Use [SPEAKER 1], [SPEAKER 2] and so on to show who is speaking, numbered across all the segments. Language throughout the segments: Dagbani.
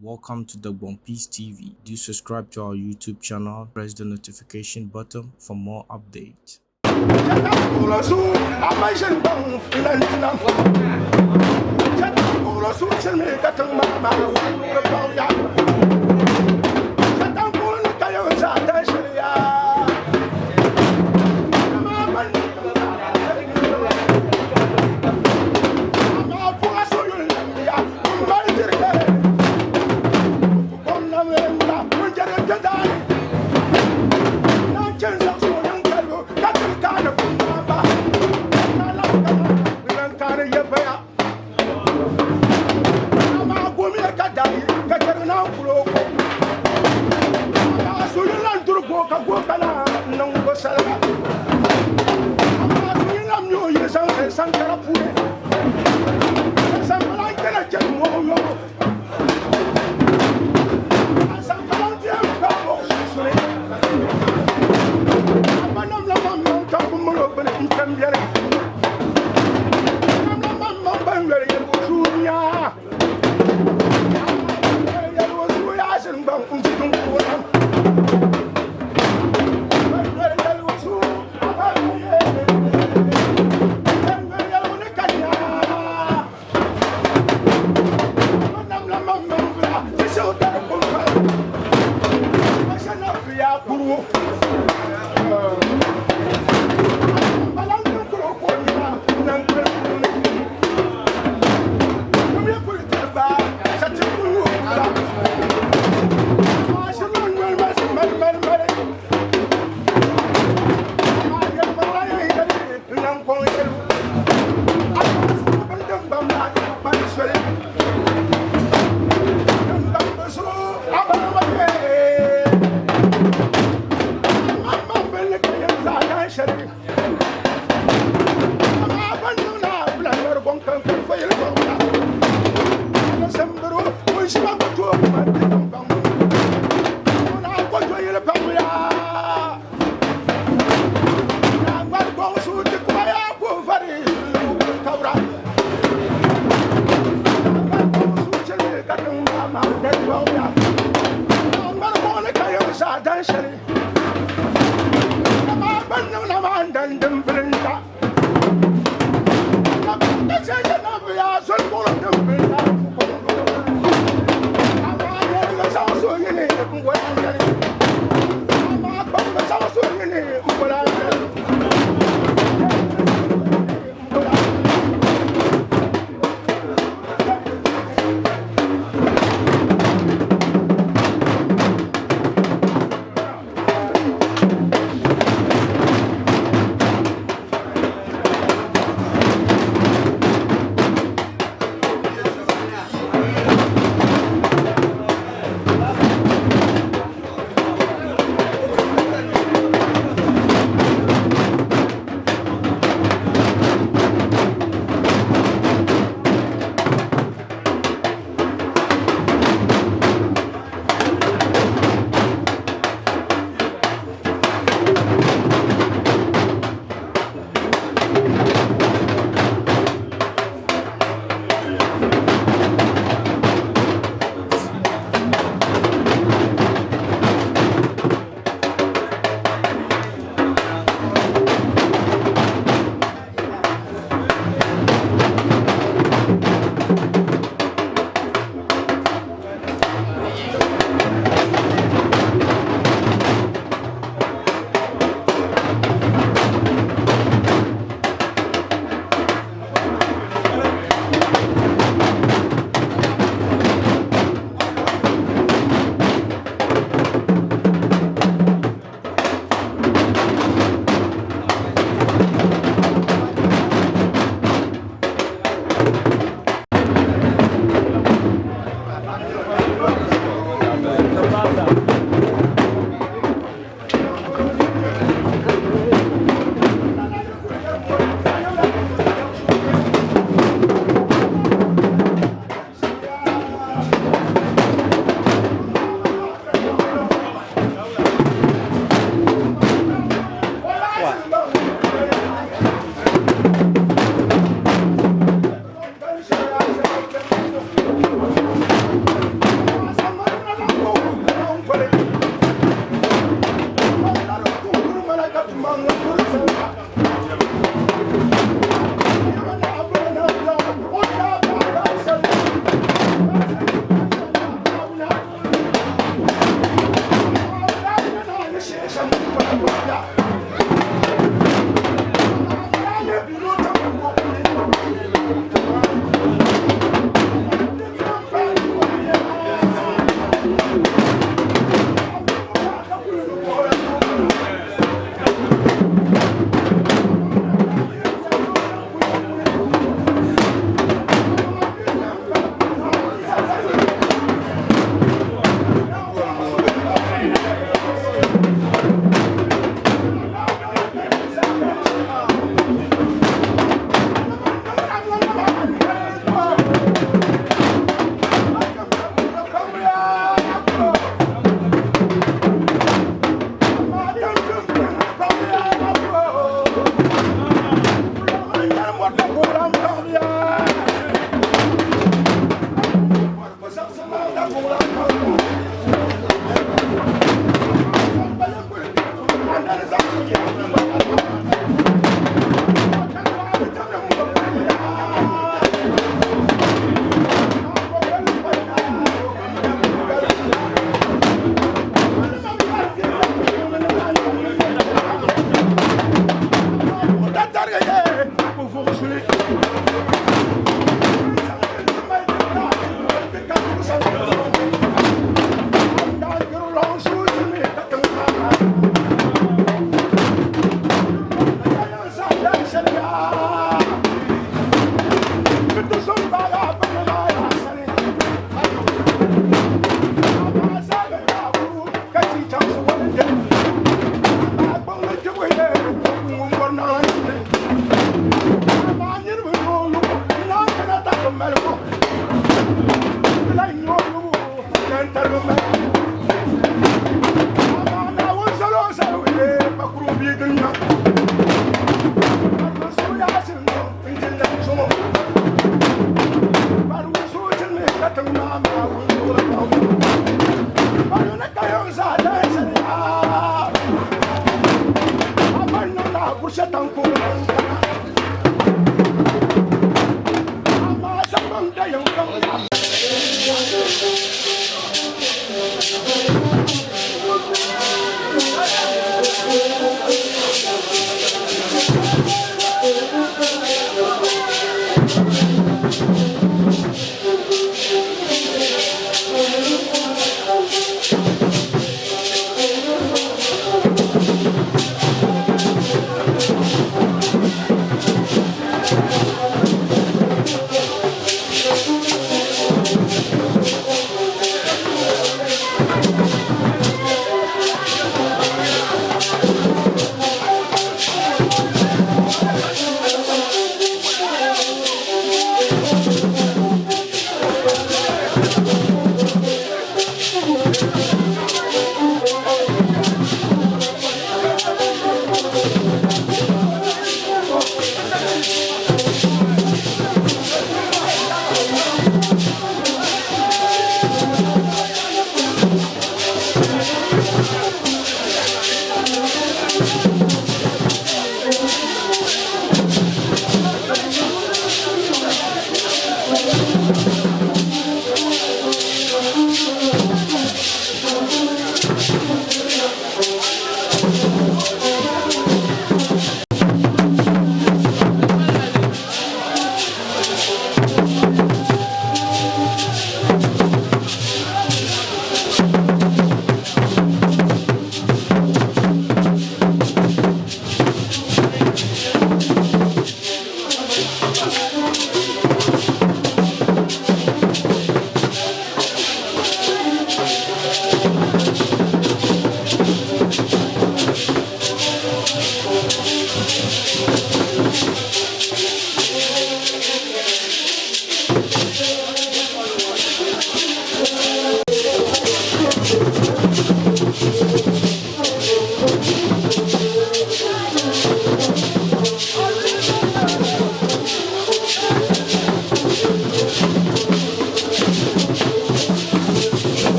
[SPEAKER 1] Welcome to Dagbon Peace TV. Do subscribe to our YouTube channel, press the notification button for more updates.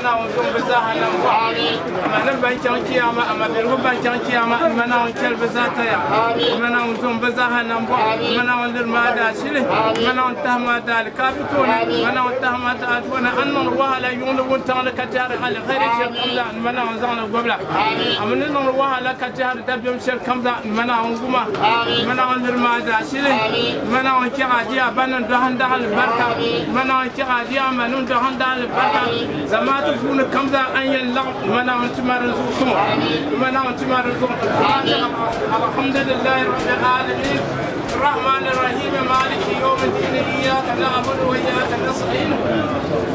[SPEAKER 2] Naawuni zaŋ bɛ zaaha nam bɔɣu. A manim ban chaŋ chiyaama, a mabiligu ban chaŋ chiyaama, n ma Naawuni chɛli bɛ zaa taya. N ma Naawuni zaŋ bɛ zaaha nam bɔɣu. N ma Naawuni liri ma a daashili. N ma Naawuni tahi ma a daalikaafi tooni. N ma Naawuni tahi ma a tooni. A ni niŋdi wahala yuŋ ni wuntaŋ ni ka tɛhiri aliheri shɛli kam zaa, n ma Naawuni zaŋ li gɔbila. A mi ni niŋdi wahala ka tɛhiri dabiɛm shɛli kam zaa, n ma Naawuni guma. N ma Naawuni liri ma a daashili. N ma Naawuni chɛ ka a di a ba ni dɔhi n-daɣili barika. N ma Naawuni chɛ ka a di a ma ni dɔhi n-daɣili barika. Zamaatu puuni kam zaa a ni yɛn laɣim n ma Naawuni ti ma di zuɣu suŋ. N ma Naawuni ti ma di zuɣu. Fatiha. Alhamdulillahi Rabbil Alamin. Rahman Rahim Maliki Yawmi Din Iyyaka na'budu wa iyyaka nasta'in.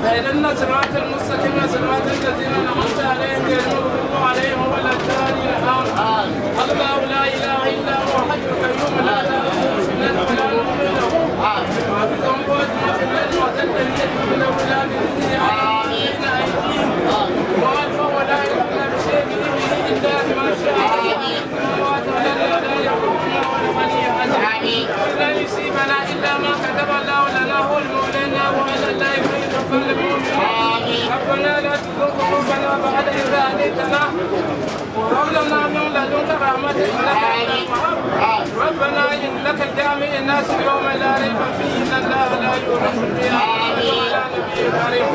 [SPEAKER 2] Ihdina sirata al-mustaqim sirata alladhina an'amta alayhim ghayril maghdubi alayhim wa lad-dallin. Amin. Allahu la ilaha illa huwa hayyul qayyum la ta'khudhuhu sinatun wa la nawm lahu. Ma fi samawati wa ma fil ardi wa dhal ladhi yashfa'u indahu illa bi-idhnihi ya'lamu ma bayna aydihim wa ma khalfahum wa la yuhituna bi shay'in min ilmihi illa bima sha'a. Samawati wal ardi wa la ya'uduhu hifdhuhuma lan yusibana illa ma kataba Allahu lana huwa al-mawlana wa 'ala Allahi falyatawakkalil mu'minun. Rabbana la tuzigh qulubana ba'da idh hadaytana وهب لنا من لدنك رحمة إنك أنت الوهاب. ربنا إنك جامع الناس يوم لا ريب فيه إن الله لا يخلف الميعاد. صلوا على نبي الكريم.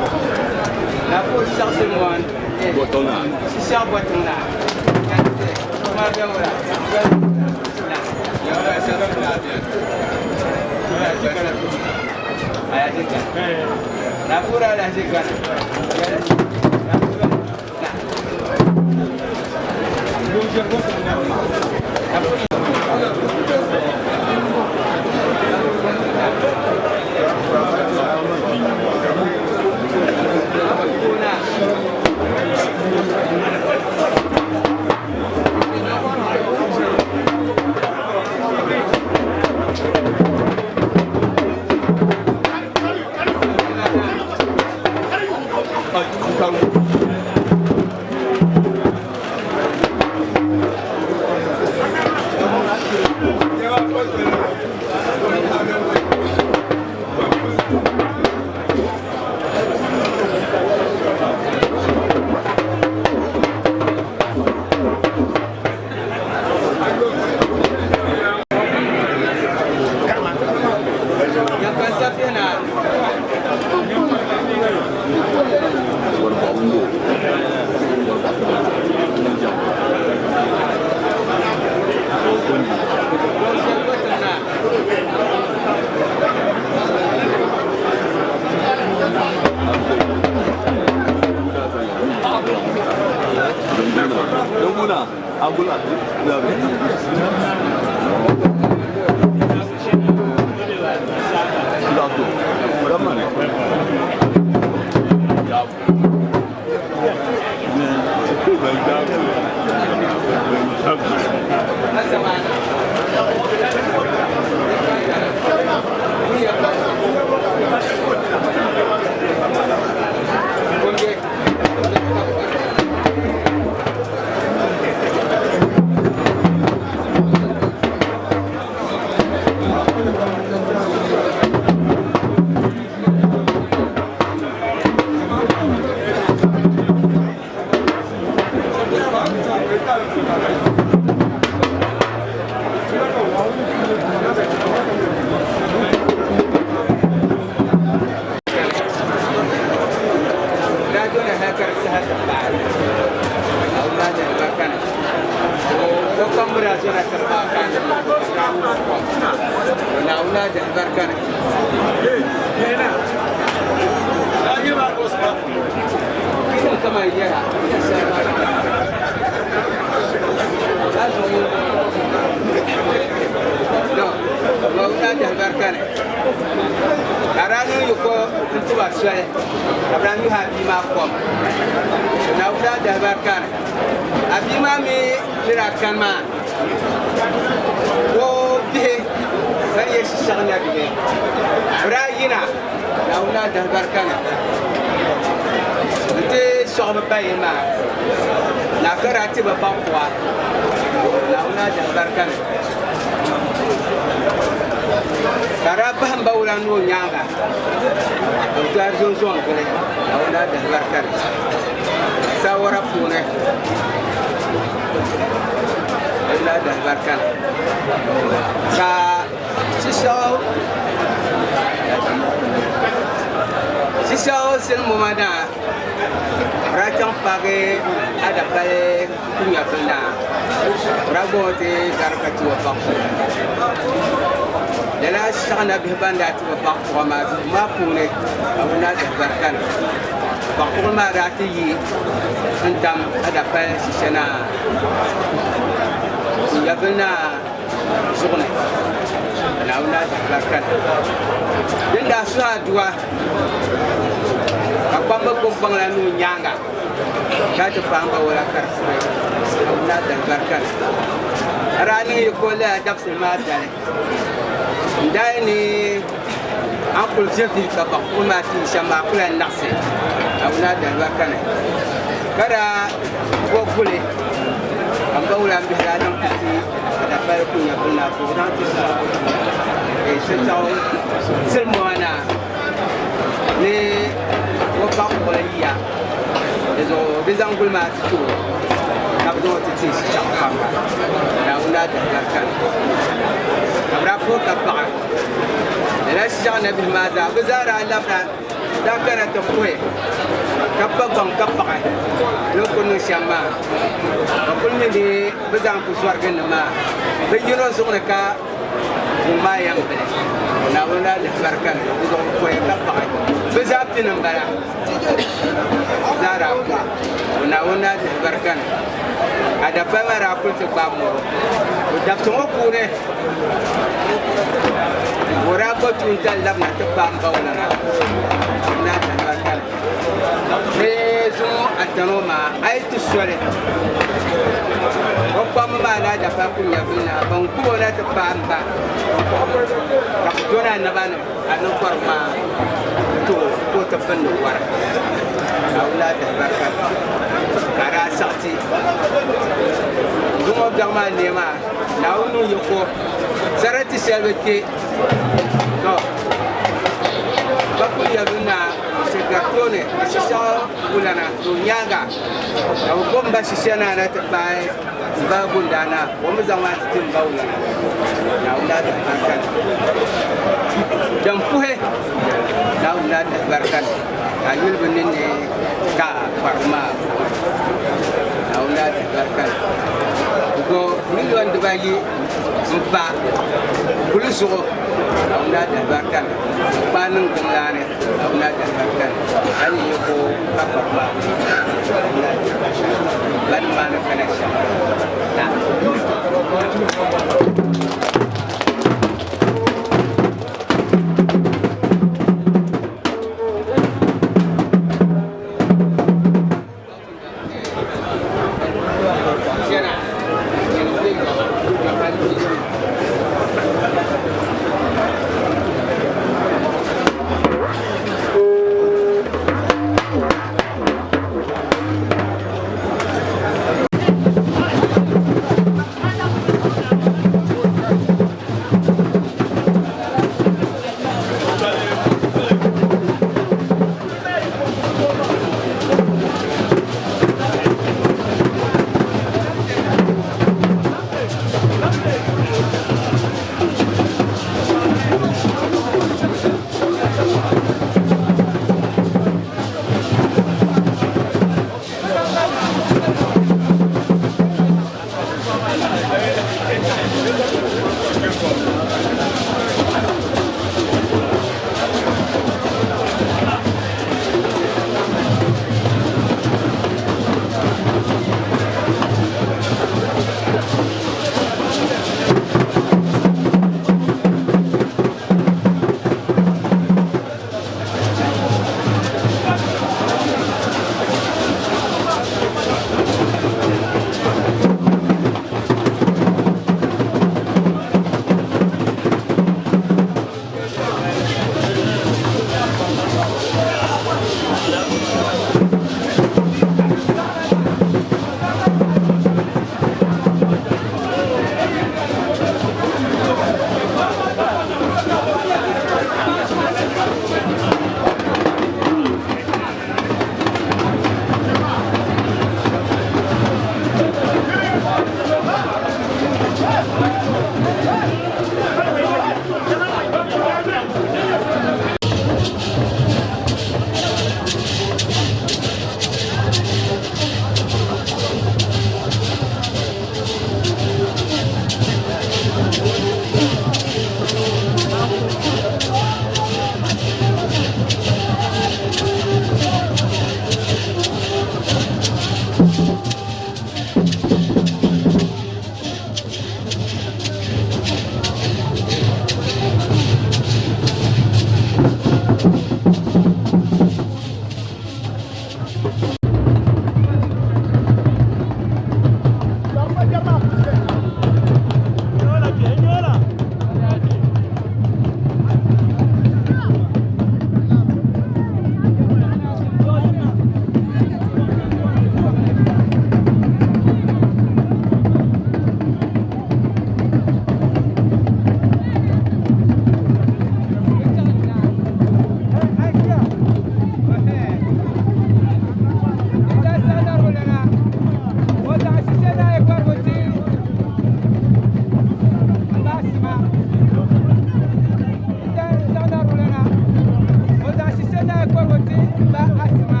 [SPEAKER 2] naai kɔrigu ti m ba Asima.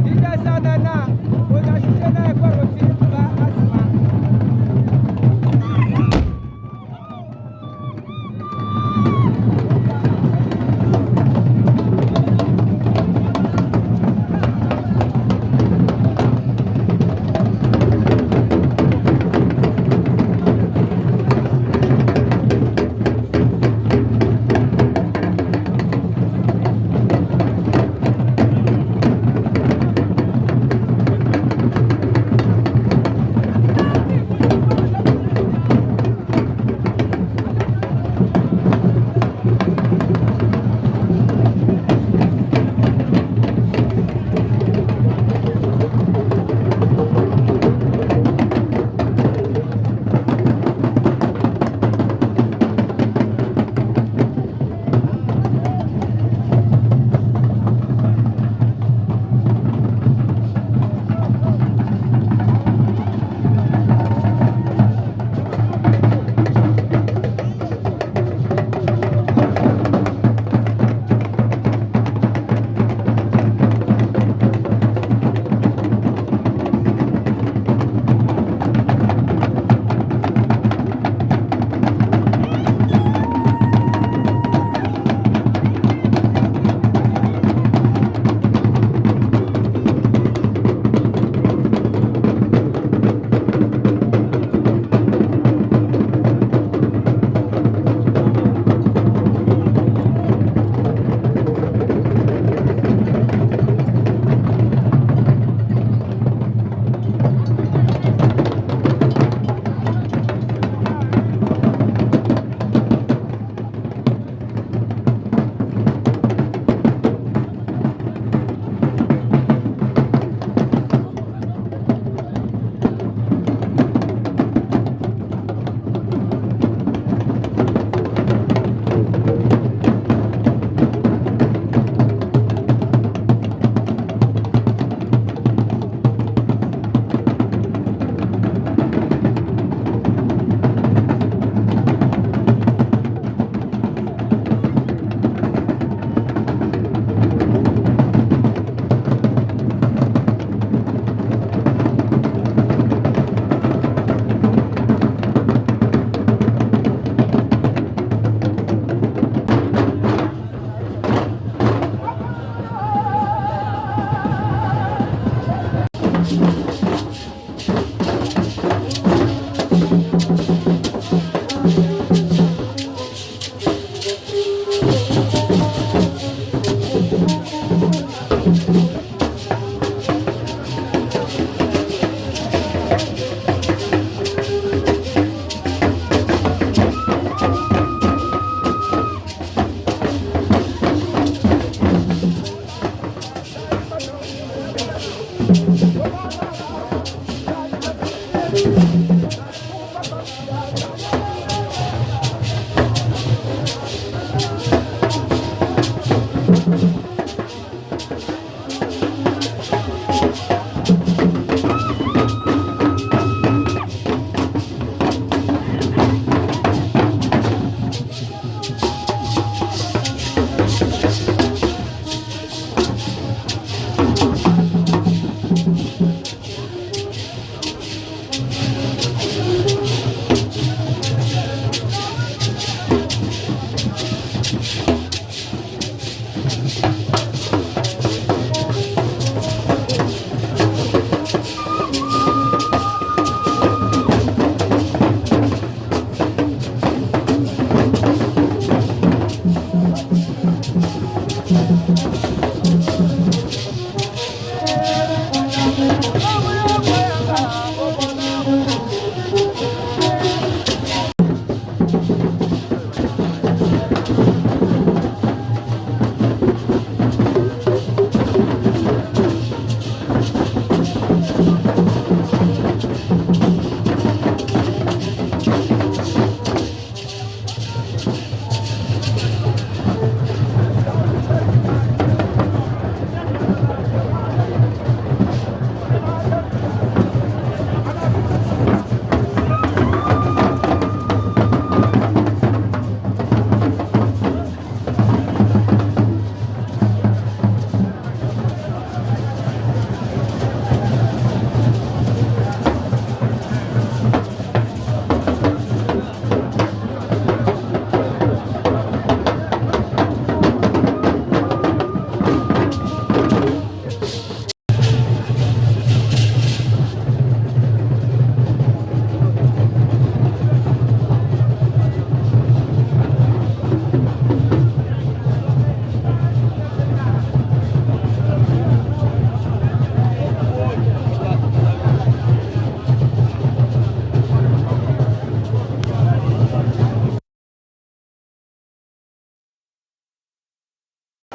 [SPEAKER 2] Di daa Saɣada Naa, o zaŋ shishe naai kɔrigu ti m ba Asima.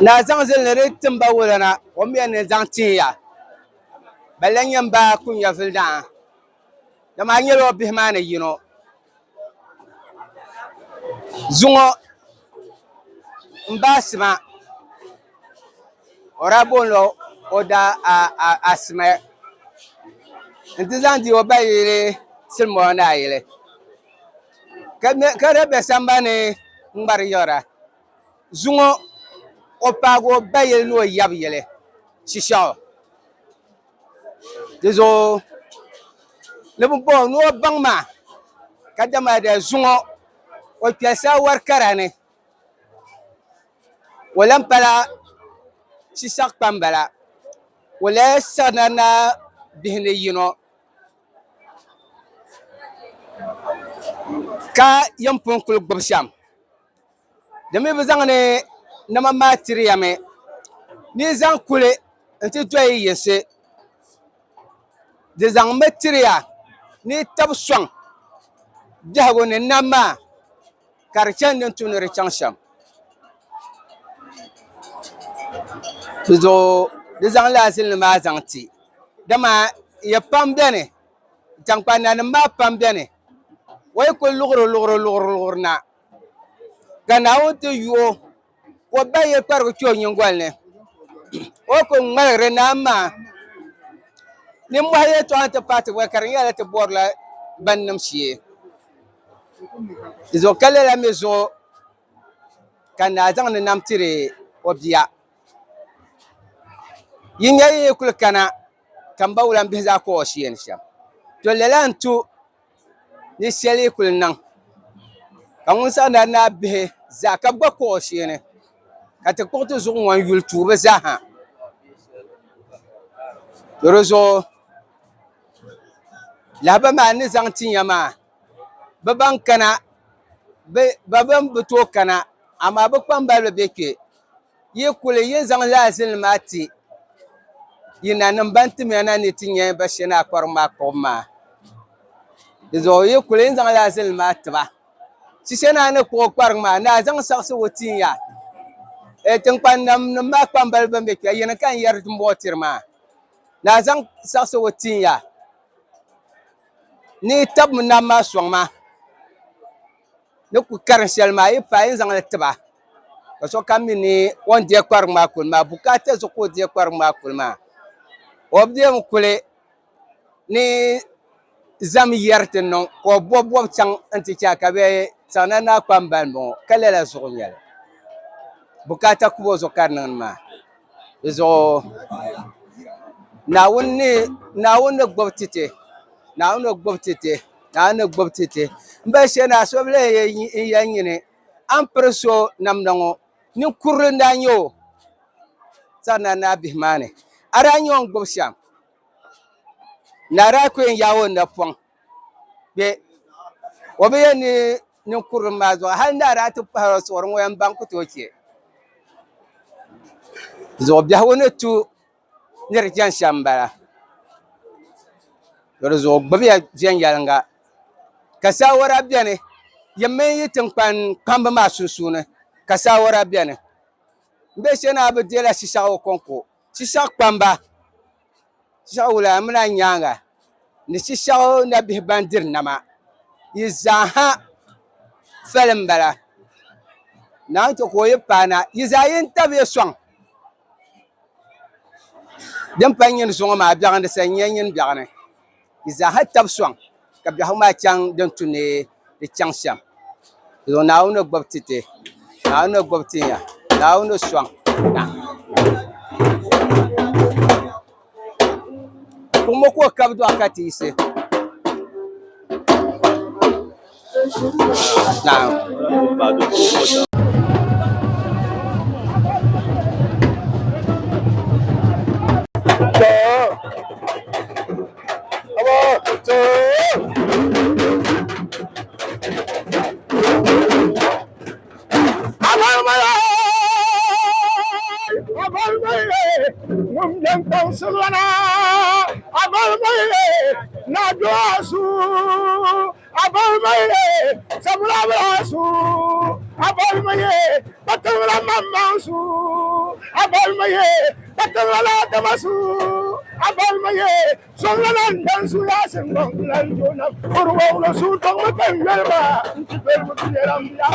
[SPEAKER 3] Naa zaŋ zili ni di tim ba wulana, o mi yɛn ni zaŋ tin ya. Bɛ lan nyɛ m ba Kunyavuli naa, dama a nyɛla o bihi maa ni yino. Zuŋɔ m ba Asima, o daa boonila o daa Asima nti zaŋ di o ba yili Silimiŋ Naa yili, ka daa be sambani ŋ-ŋmari yiɣira. Zuŋɔ o paagi o ba yili ni o yab yili Shishɛɣu. Di zuɣu ni bi bɔŋɔ ni o baŋ maa ka dama da zuŋɔ o kpɛri saawari kara ni o lan pala Shishɛɣu kpambala o lee siɣina naa bihi ni yino ka yɛn pun kuli gbubi shɛm. Di mi bi zaŋdi nama maa tiri ya mi ni yi zaŋ kuli nti dɔyi yinsi. Di zaŋmi tiri ya ni yi tab sɔŋ biɛhigu ni nam maa ka di chani din tu ni di chaŋ shɛm. Di zuɣu di zaŋ lala zilinli maa zaŋ ti, dama ya pam beni, taŋkpa nanim maa pam beni, o yi kuli luɣiri luɣiri luɣiri luɣiri na ka Naawuni ti yu o ka o ba yɛlikparigu kpe o nyiŋgoli ni, o ku ŋmaligiri naa maa nimmɔhi yɛltɔɣa nti paai ti gba ka di nyɛla ti bɔrila ban niŋ shee. Di zuɣu ka lala mi zuɣu ka naa zaŋdi nam tiri o bia. Yi nya yi yi kuli kana ka m ba wula m bihi zaa ka o sheeni shɛm, to lala n-tu ni shɛli yi kuli niŋ ka ŋun saɣinda naa bihi zaa ka bɛ gba ka o sheeni ka ti kpuɣi ti zuɣu ŋɔ n-yuli tuui bɛ zaa ha. To di zuɣu lahabali maa n ni zaŋ tin ya maa bɛ ban kana bɛ ban bi tooi kana amaa bɛ kpambaliba be kpe yi kuli yi zaŋ lala zinli maa ti yi nanim ban timiya na ni ti nyɛ ba shee ni a kparigu maa kpuɣibu maa. Di zuɣu yi kuli yi zaŋ lala zinli maa tiba Shishe naa ni kpuɣi kparigu maa ni a zaŋ saɣisigu tin ya. Tiŋkpan namnim maa kpambaliba ban be kpe yini ka n yɛri dimbɔŋɔ tiri maa ni a zaŋ saɣisigu tin ya ni yi tabimi nam maa sɔŋ ma. Ni ku karim shɛli maa yi paai yi ni zaŋ li ti ba, ka sokam mi ni o ni deei kparigu maa kuli maa, bukaata zuɣu ka o deei kparigu maa kuli maa. O bi deemi kuli ni zam yɛri ti niŋ ka o bɔbi bɔbi chaŋ nti chɛ ka bɛ Saɣina Naa kpambali m-bɔŋɔ, ka lala zuɣu n-nyɛ li. Bukaata kubo zuɣu ka di niŋdi maa. Di zuɣu Naawuni ni gbubi ti ti, Naawuni ni gbubi ti ti. Naa ni gbubi ti ti m ba shee naa so bi lahi yɛli nyini a ni piri so namda ŋɔ ninkurili n-daa nyɛ o Saɣinaa Naa bihi maa ni a daa nyɛ o ni gbubi shɛm naa daa ku yɛn yaai o napɔŋ bɛ o bi yɛn ni ninkurili maa zuɣu hali naa daa ti pahiri o suɣuri ŋɔ yɛn baŋ ku tooi chɛ zuɣu biɛhigu ni tu ni di chani shɛm m-bala. To di zuɣu gbibiya viɛnyɛliŋga ka saawara beni yi mini yi tiŋkpan kpamba maa sunsuuni ka saawara beni. M be shee ni a bi deela Shishɛɣu kɔŋko, Shishɛɣu kpamba, Shishɛɣu wulana mini a nyaaŋa ni Shishɛɣu nabihi ban diri nama, yi zaaha fali m-bala. Naawuni chɛ ka o yi paana, yi zaa yi n-tabiya sɔŋ. Din pa nyini zuŋɔ maa biɛɣuni di sa n-nyɛ nyini biɛɣuni di zaaha tabi sɔŋ ka biɛhigu maa chaŋ din tu ni di chaŋ shɛm. Di zuɣu Naawuni ni gbubi ti ti Naawuni ni gbubi ti ya Naawuni ni sɔŋ na. Kuɣu ka o kabi dɔɣi ka ti yiɣisi. Naam.
[SPEAKER 4] a balima ye ka tiŋla la dama su a balima ye soŋlana n dan su yaa sin gɔŋ lan joona kuri wɔɣila su tɔŋmi ka n yoli ma n ti belibu ti yɛla m bia.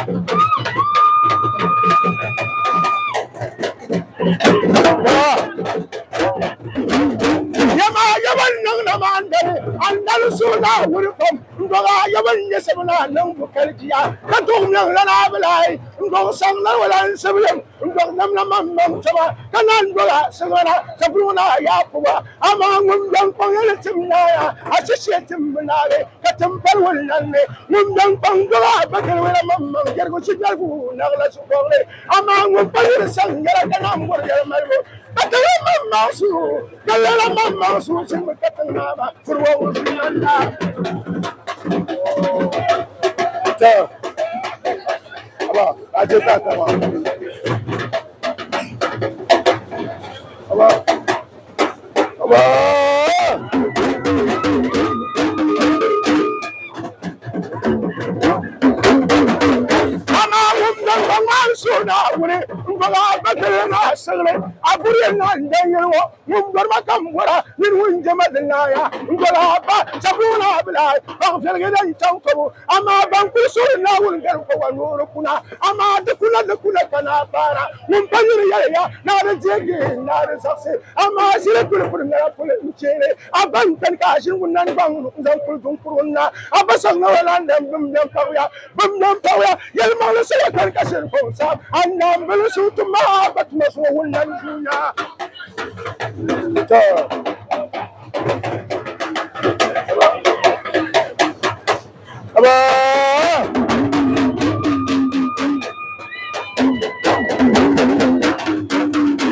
[SPEAKER 4] Yɛma yɛba n niŋ na maa n dali an dali su Naawuni pam n dɔɣi a yɛba n nyɛ sɛba na niŋ bu kali jia ka tuɣi mɛŋ la naa bi lahi n dɔɣi saŋ na wala n sibilim n dɔɣi nam na maŋ maŋ taba ka naan dɔɣi a siŋa na safuruŋ na Yaakuba amaa ŋun bɛn kpaŋ yɛli tim naaya a shishee tim bi naagi ka tim pali wunlaŋ ni ŋun bɛn kpaŋ dɔɣi a bakaligu la maŋ maŋ jɛrigu shijɛrigu naɣila sukɔrili amaa ŋun pa yuli saŋ yɛla ka naan bɔri yɛli malibu ka ti la maŋ maŋ su ka lala maŋ maŋ su chimmi ka tiŋ naa maa furi wa o zunyanda.
[SPEAKER 5] To, aba, a je ta kama. Aba, aba.
[SPEAKER 4] Amaa ŋun bɛn ba ŋmaai suhu Naawuni m-bɔŋɔ a ba kpɛli ni a siɣili a buri n na n-dan yɛli ŋɔ, ŋun bɔri ma ka m bɔra, nyin ŋun je ma di naaya n-dol a ba safuŋ ni a bi lahi baŋ viɛligi din chaŋ tɔbu. Amaa ban kul suhiri Naawuni gari kɔba noori kuna, amaa di kuna di kuna ka naa paara. Ŋun pa yuri yɛli ya, Naa di deegi, naa di zaɣisi, amaa ʒili kuli puri ŋara puli n-cheeri a ba n-kpani ka a ʒini ŋun nanigbaŋ n-zaŋ kuli duŋ kuri o na. A ba sɔŋ na wala n-dam bim bɛn paɣiya, bim bɛn paɣiya, yɛlimaŋli sala kani ka shiri kɔŋ saam. A naambili suhu ti ma a ba tuma suŋɔ ŋun nan zuunya.
[SPEAKER 5] To. Aba.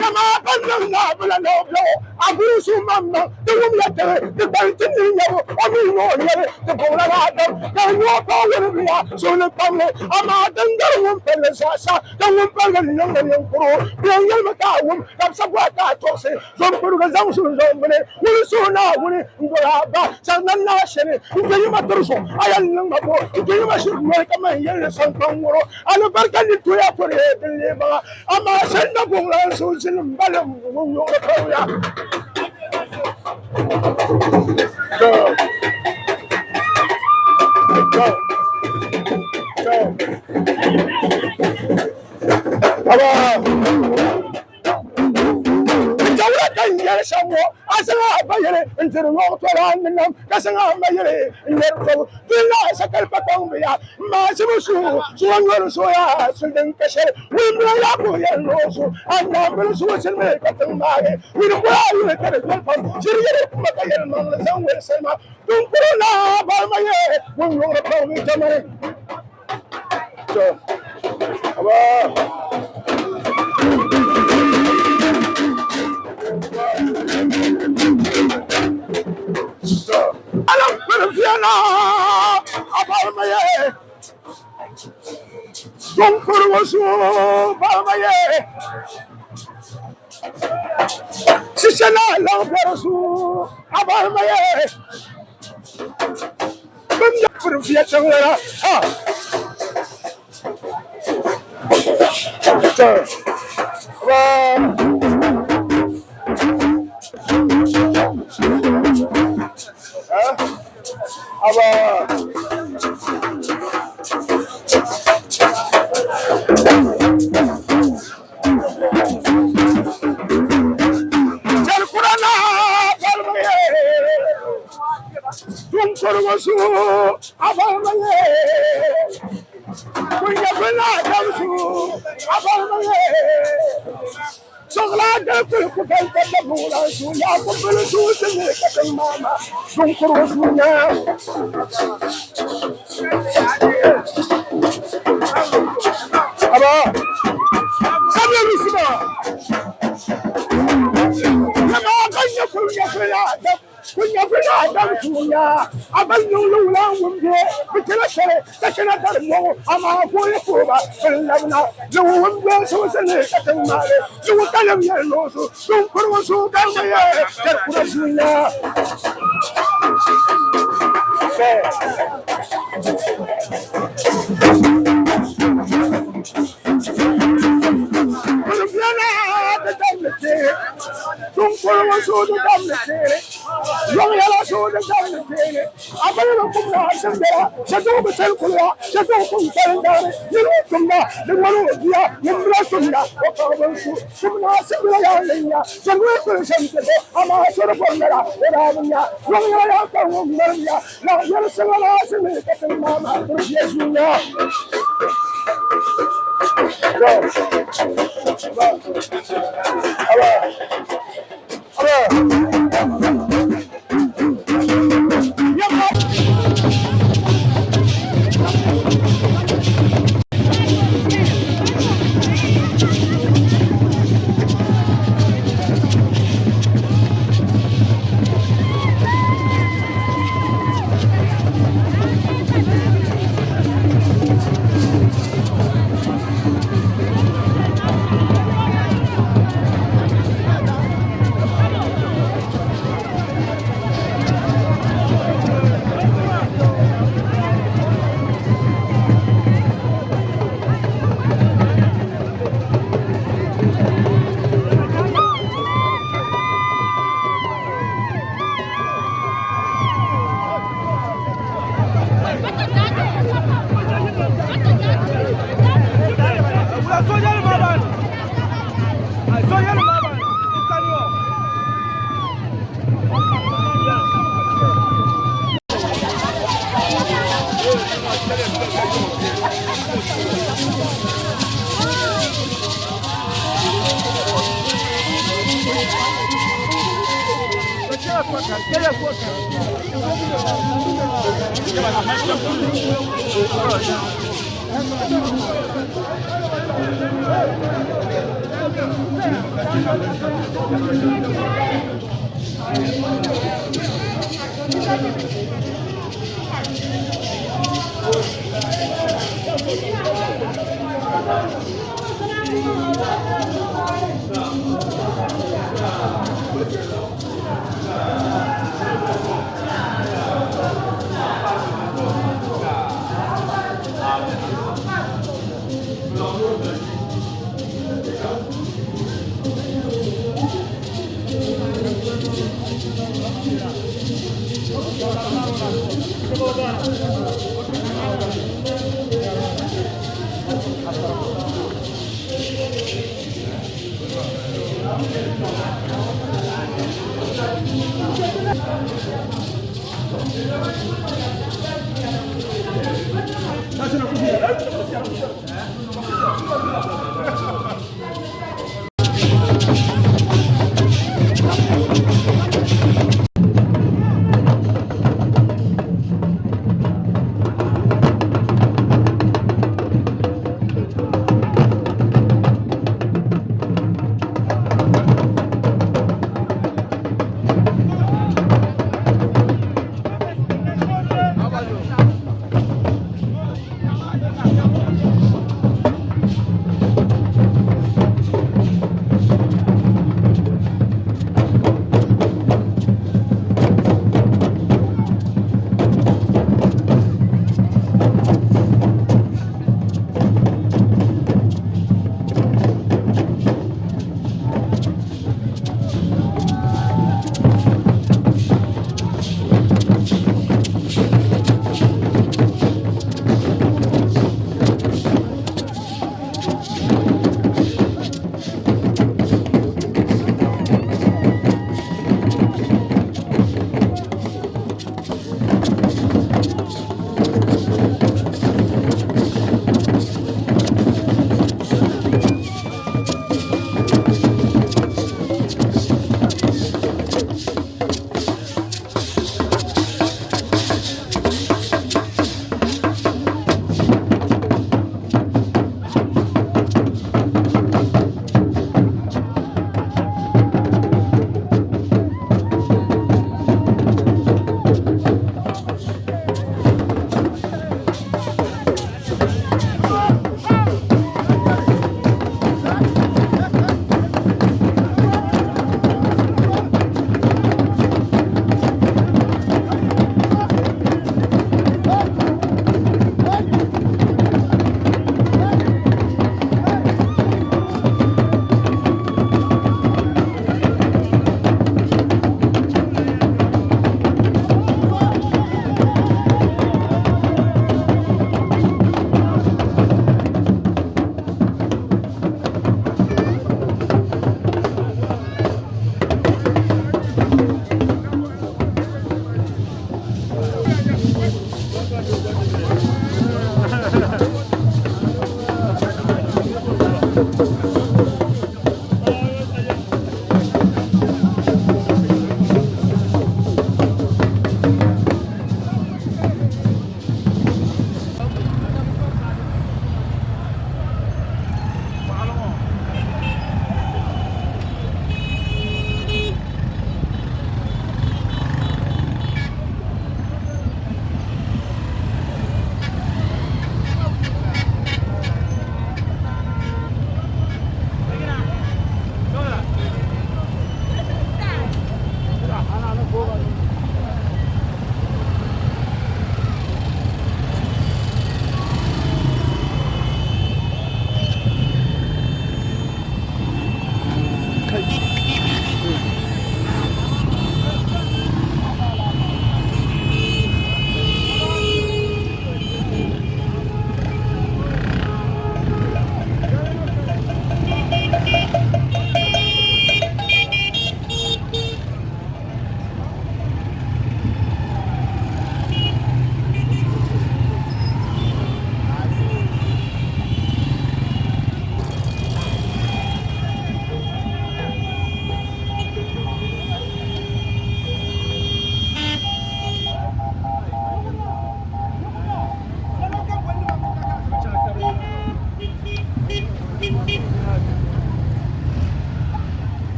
[SPEAKER 4] Yɛma ban niŋ naabila ni o biɛɣu a guri su maŋmaŋ ti wumya tiri ti gbali ti nini nyabu o mi nyɛ o nyɛli ti buɣila la Adam ka di nyɛ o paɣ wuni bia suhuni kpamli amaa din gari ŋun pilli zaasa ka ŋun paligi niŋdi ninkuro bee n-yɛlimi ka a wum ka bɛ sa bɔhi ka a tɔɣisi Zomkurigu zaŋ sunzuɣu bini ŋun suhu Naawuni n-dol a ba sani na naa shɛli n-kpe yi ma tiri zuɣu a yɛn niŋ ma bo n-kpe yi ma shiri noli ka man yɛli ni saŋkpaŋ ŋɔro alibarika ni toya pɔri din lee baŋa amaa shɛli na buɣila n suhu zini m-balim ŋun nyuɣiri pɔriya.
[SPEAKER 5] To. To. To. Aba.
[SPEAKER 4] Jawura ka n yɛli shɛm ŋɔ, a zaŋ a ba yɛli n-tiri ŋɔɣ tɔla a ni nam, ka zaŋ a ma yɛli n-yɛri tɔbu. Duli a sakali pa kpaŋ bi ya, m-maai zibu suhu, suhu nyɔri soya suli din ka shɛli. Wulimbil a yaa ka o yɛli ni o su a naambili suhu silimi ka tiŋ maagi. Nyini boli a yuli ka di viɛli pam, ʒiri yɛli kuma ka yɛlimaŋli zaŋ woli salima. Duŋkuro naa balima yɛ ŋun yuŋri paɣibu jamani.
[SPEAKER 5] To. Aba. To.
[SPEAKER 4] Alam kpiri viɛla a balima yɛ duŋkurigu su balima yɛ shishe na laŋ biɛri su a balima yɛ bim kpiri viɛ tiŋlana ha.
[SPEAKER 5] To. Aba. Ha? Aba.
[SPEAKER 4] Jɛlikura na balima yɛ duŋkurigu su a balima yɛ kunyɛfina dam su a balima yɛ sɔgla dali kuli ku bɛn ka da buɣila su yaa ku bili su ti mi ka tiŋ maa ma duŋkurigu su nya.
[SPEAKER 5] Aba.
[SPEAKER 4] Sabila Rusima. Yɛma ka nyɛ kunyɛfina dam kunyɛfina dam su nya a ba niŋ li wula ŋun bɛ bi chɛla shɛli ka chɛna dari mɔŋɔ amaa fooli fooba bin labina liwu ŋun bɛ suhusini ka tiŋ maali liwu kalim yɛli noosu duŋkurigu su ka ma yɛ jɛrikura su nya.
[SPEAKER 5] To.
[SPEAKER 4] Kuri viɛla da Tunkurigu suudi damdi teeni, yɔŋ yɛla suudi damdi teeni, a bala ni kum na a simbira, shɛtuɣu bi tali kuliya, shɛtuɣu kum kpalim daani, niri o tumda, di ŋmani o bia, ŋun bila tumda, o paɣaba n-su, kum na a simbira yaa n nya, shɛŋa kuli shɛm ti so, amaa sori bɔri lala, o daa bi nya, yɔŋ yɛla yaa kpalim ŋun ŋmalim ya, laɣ yɛli siŋa la a simii ka tiŋ maa maa kuri bia zunya.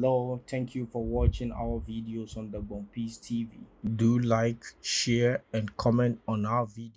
[SPEAKER 1] Hello, thank you for watching our videos on Dagbon Peace TV. Do like, share, and comment on our video.